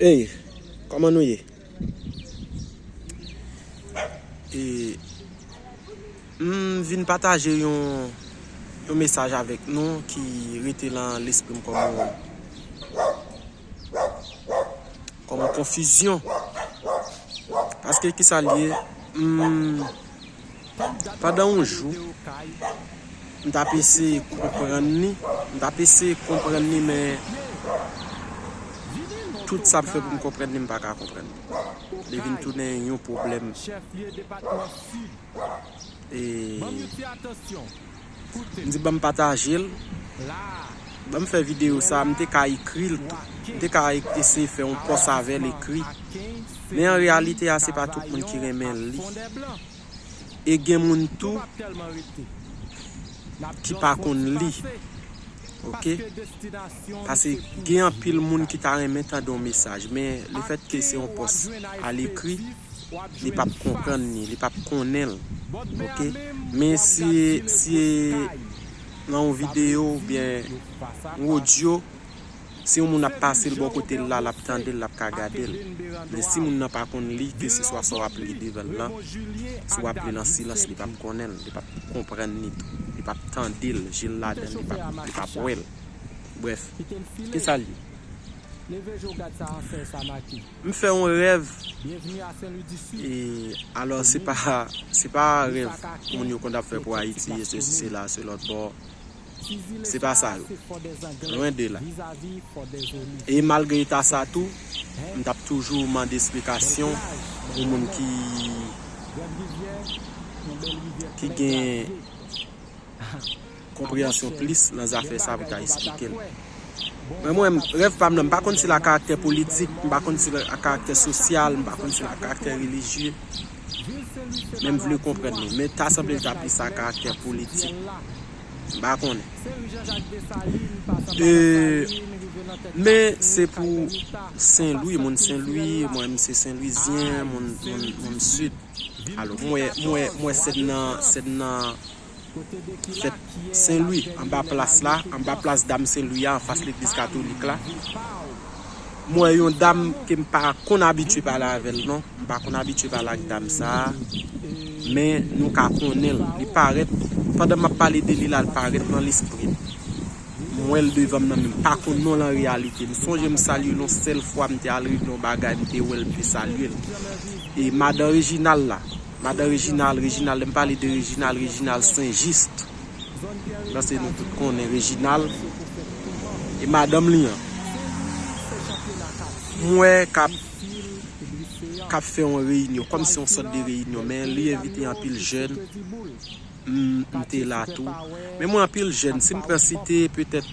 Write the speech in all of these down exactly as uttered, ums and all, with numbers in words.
Hey, kòman nou ye? E, m vin pataje yon, yon mesaj avèk nou ki rete nan lespri m kòm yon, kòm yon konfizyon. Paske kisa l ye? M, pandan yon jou, m t ap eseye konprann li. M t ap eseye konprann li, men tout sa m fè pou m konprann li, m pa ka konprann li. Li vin tounen yon pwoblèm. E, m di, ban m pataje l. Ban m fè videyo sa, m te ka ekri l tou. M te ka e-, eseye fè yon pòs avè l ekri. Men an reyalite a, se pa tout moun ki renmen li. E gen moun tou ki pa konn li. Oke? Paske gen anpil moun ki ta renmen tande yon mesaj, men lefètke se yon pòs alekri, li p ap konprann li, li p ap konnen l. Oke? Men si, si nan yon videyo oubyen yon odyo, si yon moun ap pase l bò kote l la, l ap tande l, l ap ka gade l. Men si moun nan pa konn li, keseswa sa w ap li devan l lan, si w ap li l an silans, li p ap konnen l, li p ap konprann li tou. Li p ap tande l, je l ladan l, li p ap, li p ap wè l. Brèf, kisa l ye? M fè yon rèv. E, alò, se pa, se pa rèv moun yo konn ap fè pou Ayiti, e sesi, sela, se lòt bò. Se pa sa yo. Lwen de la. E malgre ta sa tou, m t ap toujou mande esplikasyon pou moun ki, ki gen konpreyansyon plis nan zafè sa pou ta esplike l. Men mwen, rèv pa m nan, m pa konn si l a karaktè politik, m pa konn si l a karaktè sosyal, m pa konn si l a karaktè relijye. Men m vle konprann li. Men ta sanble l ta plis a karaktè politik. M pa konnen. E, men se pou Senlwi, moun Senlwi, mwen m se Senlwizyen, moun, moun, moun Sid. Alò, m wè, m wè, m wè sèn nan, sèn nan fèt Senlwi, anba plas la, anba plas Dam Senlwi a, anfas legliz katolik la. M wè yon dam ke m pa konn abitye pale avè l non. M pa konn abitye pale ak dam sa a. Men nou ka konnen l. Li parèt, pandan m ap pale de li la, l parèt nan lespri m. M wè l devan m nan, men m pa konn non l an reyalite. M sonje m salye l yon sèl fwa, m te al regle yon bagay, m te wè l, m te salye l. E madan Reginald la, madan Reginald, Reginald, lè m pale de Reginald, Reginald Saint Just. Paske nou tout konnen Reginald. E madanm li an. M wè k ap, k ap fè yon reyinyon, kòmsi yon sòt de reyinyon, men li envite anpil jèn. M, m te la tou. Men mwen anpil jèn, si m pran site, petèt,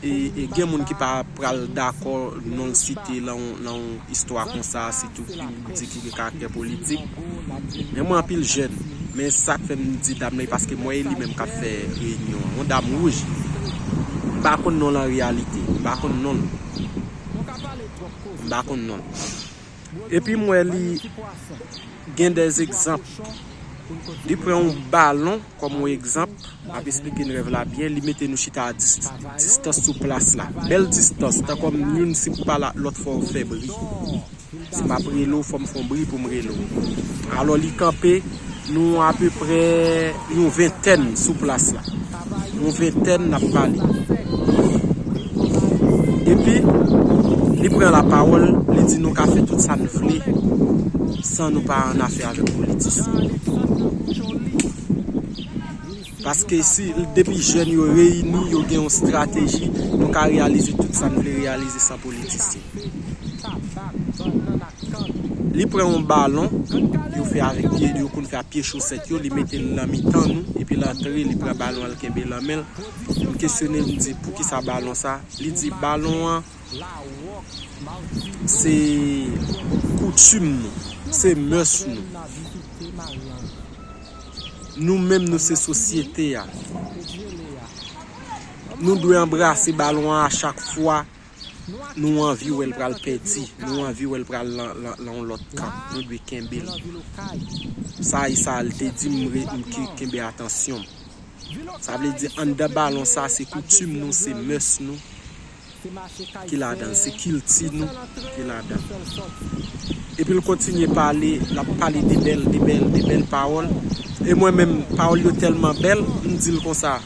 e, e gen moun ki pa pral dakò non l site lan yon, lan yon istwa konsa, sitou ki di ki gen karaktè politik. Men mwen anpil jèn. Men sa k fè m di dam nan, e paske m wè e li menm k ap fè reyinyon an. Yon dam wouj. M pa konn non l an reyalite. M pa konn non l. M pa konn non l. Epi m wè li gen dè egzanp. Li pran yon balon kòm yon egzanp. M ap esplike n rèv la byen. Li mete nou chita a dis-, distans sou plas la. Bèl distans. Tankòm youn si pou pale ak lòt fò w fè bri. Si m ap rele w, fò m fè yon bri pou m rele w. Alò, li kanpe, nou apeprè yon ventèn sou plas la. Yon ventèn n ap pale. Epi, li pran lapawòl, li di nou ka fè tout sa n vle san nou pa annafè avèk politisyen. Paske si, depi jèn yo reyini, yo gen yon estrateji, nou ka reyalize tout sa n vle reyalize san politisyen. Li pran yon balon, yo fè avèk pye, yo konn fè ak pye chosèt yo, li mete l nan mitan nou, epi l antre, li pran balon an, l kenbe l nan men l. M kesyone l, m di, "Poukisa balon sa?" Li di, "Balon an, se koutim nou, se mès nou. Nou menm, nou se sosyete a. Nou dwe anbrase balon an a chak fwa nou anvi wè l pral pèdi, nou anvi wè l pral lan, lan, lan yon lòt kan. Nou dwe kenbe l." Sa e sa l te di m, re-, m ke-, kenbe atansyon m. Sa vle di, anndan balon sa, se koutim nou, se mès nou. ki ladan l, se kilti nou ki ladan l. Epi l kontinye pale, l ap pale de bèl, de bèl, de bèl pawòl. E mwen menm, pawòl yo tèlman bèl, m di l konsa,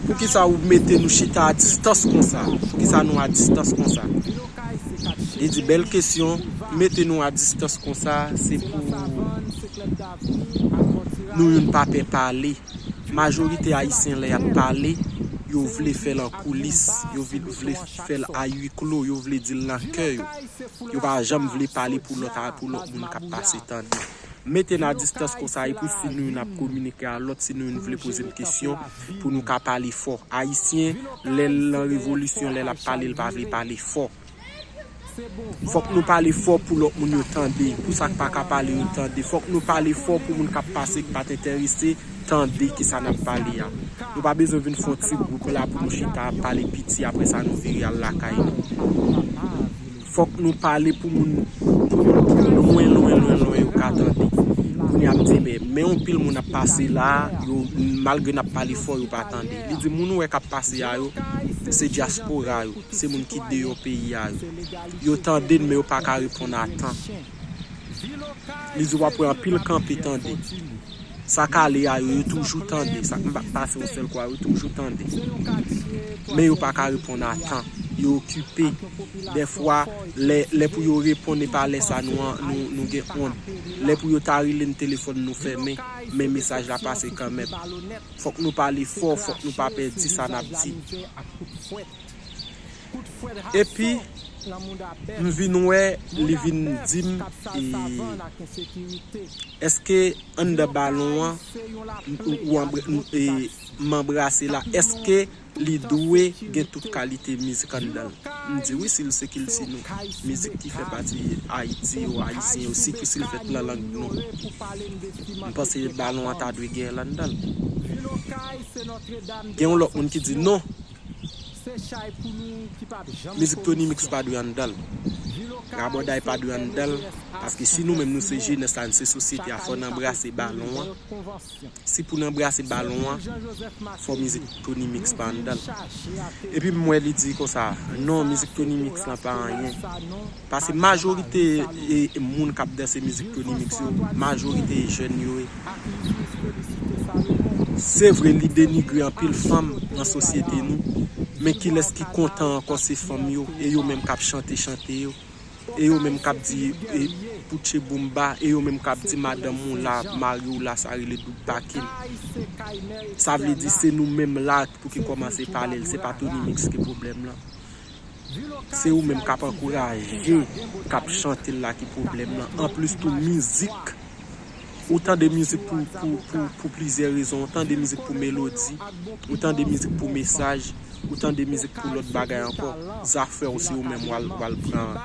poukisa ou mete nou chita a distans konsa? Poukisa nou a distans konsa? Li di, bèl kesyon, mete nou a distans konsa, se pou nou youn pa pè pale. Majorite Ayisyen, lè y ap pale, yo vle fè l an koulis, yo vle, vle fè l a huis clos, yo vle di l nan kè yo. Yo pa janm vle pale pou lòt a, pou lòt moun k ap pase tande. Mete n a distans konsa, epi si nou youn ap kominike a lòt, si nou youn vle poze m kesyon, pou nou ka pale fò. Ayisyen, lè l nan revolisyon, lè l ap pale, l pa vle pale fò. Fòk nou pale fò pou lòt moun yo tande, pou sa k pa ka pale yo tande. Fòk nou pale fò pou moun k ap pase, k pa t enterese, tande kisa n ap pale a. Nou pa bezwen vin fè yon ti gwoup la pou nou chita ap pale piti, apre sa nou vire al lakay nou. Fòk nou pale pou moun, pou moun ki lwen, lwen, lwen, lwen yo ka tande. Kounye a m di, men, men yon pil moun ap pase la, yo, malgre n ap pale fò, yo pa tande. Li di, moun ou wè k ap pase a yo, se dyaspora yo, se moun ki deyò peyi a yo. Yo tande n, men yo pa ka reponn a tan. Li di w ap wè anpil kanpe tande. Sa k ale a yo, yo toujou tande. Sa k pa t pase yon sèl kwa, yo toujou tande. Men yo pa ka reponn a tan. Yo okipe. Dèfwa, lè, lè pou yo reponn, e pa lè sa nou, an- nou, nou gen wont. Lè pou yo ta rele n telefòn, nou fèmen. Men mesaj la pase kanmenm. Fòk nou pale fò, fòk nou pa pè di sa n ap di. Epi, m vin wè, li vin di m, e, èske anndan balon an, m, ou, ou anbra- m, e, m anbrase la, èske li dwe gen tout kalite mizik anndan l? M di wi, si l se kilti nou, mizik ki fè pati Ayiti yo, Ayisyen yo, sitou si l fèt nan lang nou. M panse balon an ta dwe gen l anndan l. Gen yon lòt moun ki di non. Mizik Tony Mix pa dwe anndan l. Rabòday pa dwe anndan l. Paske si nou menm nou se jenès la, nou se sosyete a, fò n anbrase balon an. Si pou n anbrase balon an, fò mizik Tony Mix pa anndan l. Epi m wè li di konsa, non, mizik Tony Mix lan pa anyen. Paske majorite e, e moun k ap danse mizik Tony Mix yo, majorite e jèn yo ye. Se vre, li denigre anpil fanm nan sosyete nou, men kilès ki kontan ankò se fanm yo, e yo menm k ap chante chante yo, e yo menm k ap di, e, poutche boumba, e yo menm k ap di madanm ou la, mari w la, sa rele doub bakin. Sa vle di se nou menm la pou ki kòmanse pale l, se pa Tony Mix ki pwoblèm lan. Se ou menm k ap ankouraje, k ap chante l la ki pwoblèm lan. Anplis tou, mizik, ou tande mizik pou, pou, pou, pou plizyè rezon. Ou tande mizik pou melodi, ou tande mizik pou mesaj, ou tande mizik pou lòt bagay ankò. Zafè w, se ou menm w al, w al pran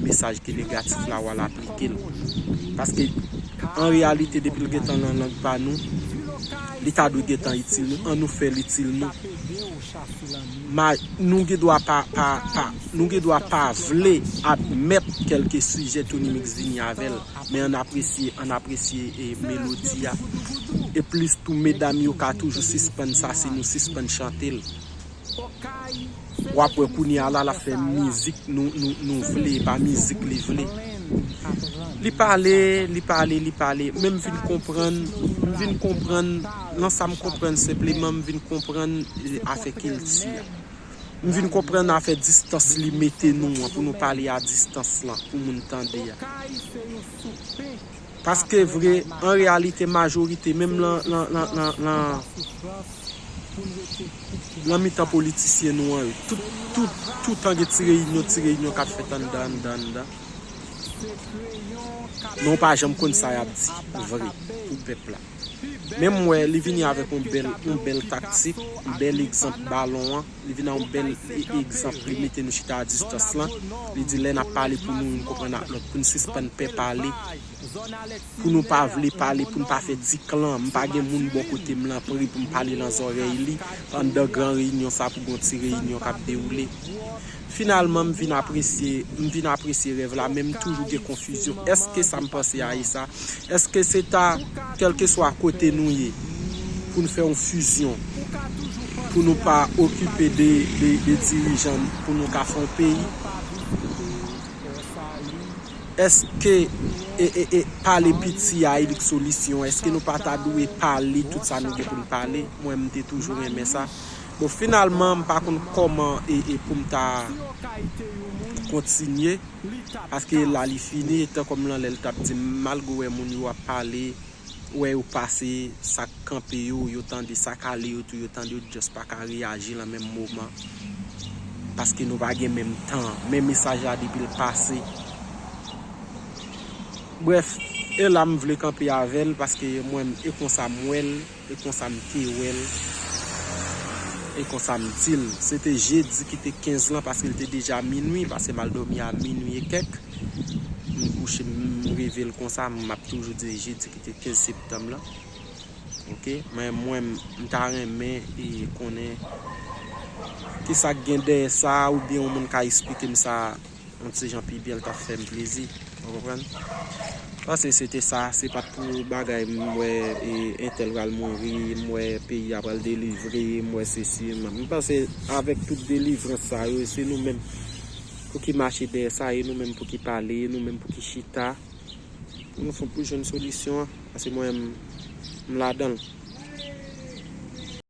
mesaj ki negatif la, w al aplike l. Paske, an reyalite, depi l gentan nan lang pa nou, li ta dwe gentan itil nou. Ann nou fè l itil nou. Ma, nou gen dwa pa, pa, pa, nou gen dwa pa vle admèt kèlke sijè Tony Mix vini avè l, men ann apresye, ann apresye, e, melodi a. E plis tou, medam yo ka toujou sispann sa si nou sispann chante l. W ap wè kounye a la, l ap fè mizik nou, nou, nou vle, e pa mizik li vle. Li pale, li pale, li pale, men m vin konprann, m vin konprann, nan sa m konprann senpleman, m vin konprann, e, afè kilti a. M vin konprann afè distans li mete nou an, pou nou pale a distans lan, pou moun tande a. Paske vre, an reyalite, majorite, menm lan, lan, lan, lan, lan, lan mitan politisyen nou an yo, tout, tout, toutan gen ti reyinyon, ti reyinyon k ap fèt anndan, anndan, anndan. Men w pa janm konn sa y ap di vre pou pèp la. Men m wè li vini avèk yon bèl, yon bèl taktik, yon bèl egzanp balon an. Li vin a yon bèl e- egzanp, li mete nou chita a distans lan. Li di lè n ap pale pou nou youn konprann ak lòt, pou n sispann pè pale, pou nou pa vle pale, pou n pa fè ti klan. M pa gen moun bò kote m lan pre pou m pale nan zòrèy li, anndan gran reyinyon sa pou gon ti reyinyon k ap dewoule. Finalman, m vin apresye, m vin apresye rèv la, men m toujou gen konfizyon. Èske sa m panse a e sa? Èske se ta, kèlkeswa kote nou ye, pou n fè yon fizyon, Pou nou pa okipe de, de, de dirijan, pou nou ka fè yon peyi. Èske e, e, e, pale piti a e li k solisyon? Èske nou pa ta dwe pale tout sa nou gen pou n pale? Mwen, m te toujou renmen sa. Bon, finalman, m pa konn kòman e, e pou m ta kontinye, paske la li fini, tankou m lan lè l t ap di m, malgre w wè moun yo ap pale, wè yo pase, sa k kanpe yo, yo tande, sa k ale yo tou, yo tande, yo just pa ka reyaji lan menm moman. Paske nou pa gen menm tan, men mesaj la depi l pase. Brèf, e la m vle kanpe avè l, paske mwen, e konsa m wè l, e konsa m te wè l, e konsa m di l. Se te jedi ki te kenz lan, paske l te deja minwi, paske m al dòmi a minwi e kèk. M kouche, m reve l konsa, m ap toujou di jedi ki te kenz septanm lan. Oke, men mwen, m ta renmen e konnen kisa k gen dèyè sa, oubyen yon moun ka esplike m sa yon ti jan pi byen, l t ap fè m plezi. Ou konprann? Paske se te sa, se pa t pou bagay m wè e entèl pral mouri, m wè peyi a pral delivre, m wè sesi, m, m panse avèk tout delivrans sa yo, se nou menm pou ki mache dèyè sa, e nou menm pou ki pale, e nou menm pou ki chita pou nou fon pou jwenn solisyon an, paske mwen, m, m ladan l.